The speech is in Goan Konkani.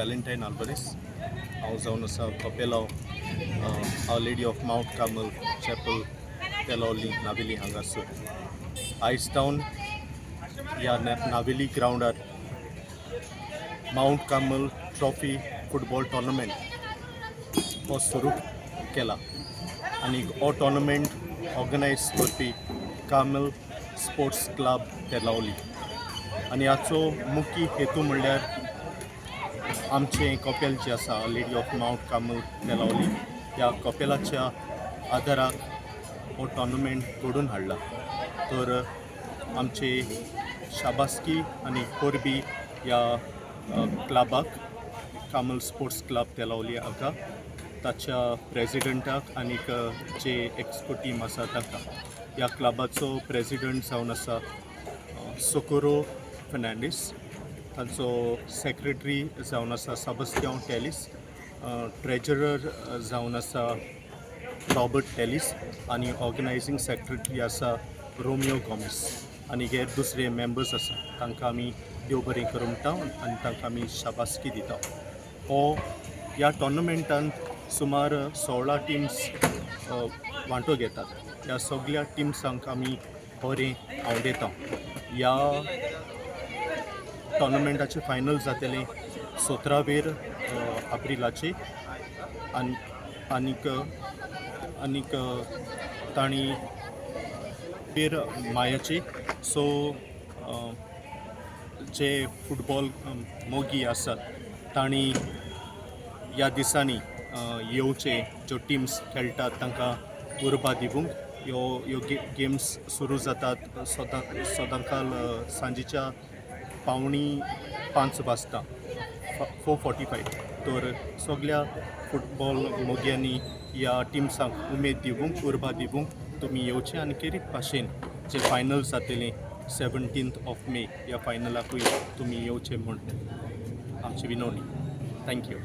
वॅलेंटायन आल्वारीस. हांव जावन आसा कपेलाव, Our Lady of Mount Carmel Chapel, Telaulim, Navelim हांगासर. आयज टावन ह्या नावेली ग्रावंडार mount Carmel trophy football tournament हो सुरू केला आनी हो टोर्नामेंट ऑर्गनायज करपी कार्मल स्पोर्ट्स क्लब, तेलावली. आनी हाचो मुख्य हेतू म्हणल्यार आमचें कपेल जें आसा, lady of mount Carmel, Telaulim, ह्या कपेलाच्या आदाराक हो टोर्नामेंट घडोवन हाडला. तर आमचे शाबासकी आनी परबी ह्या क्लबाक, कार्मल स्पोर्ट्स क्लब तेलावली हाका, ताच्या प्रेजिडंटाक आनीक जे एक्सको टीम आसा ताका. ह्या क्लबाचो प्रेजिडंट जावन आसा सोकोरो फर्नांडीस, तांचो सेक्रेटरी जावन आसा सबस्त्यांव टेलिस, ट्रेजरर जावन आसा रॉबर्ट टेलिस आनी ऑर्गनायझींग सेक्रेटरी आसा रोमियो गोमेस आनी हेर दुसरे मेंबर्स आसा. तांकां आमी देव बरें करूं म्हणटा आनी तांकां आमी शाबासकी दिता. हो ह्या टोर्नामेंटांत सुमार 16 टिम्स वांटो घेतात. ह्या सगळ्या टिम्सांक आमी बरें आंवडेता. ह्या टोर्नामेंटाचे फायनल जातलें 17वेर एप्रिलाचे आनी आनीक आनीक तांणी वेर मायाचे. सो जे फुटबॉल मोगी आसात तांणी ह्या दिसांनी येवचे, ज्यो टिम्स खेळटात तांकां उर्बा दिवंक. ह्यो ह्यो गेम्स सुरू जातात सदां सदांकाल सांजेच्या 4:45 वाजता, 4:45. तर सगल्या फुटबॉल मोग्यांनी ह्या टिम्सांक उमेद दिवंक, उर्बा दिवंक तुमी येवचे आनी खेरीत भाशेन जे फायनल जातलें 17th of May, ह्या फायनलाकूय तुमी येवचे म्हूण आमची विनवणी. Thank you.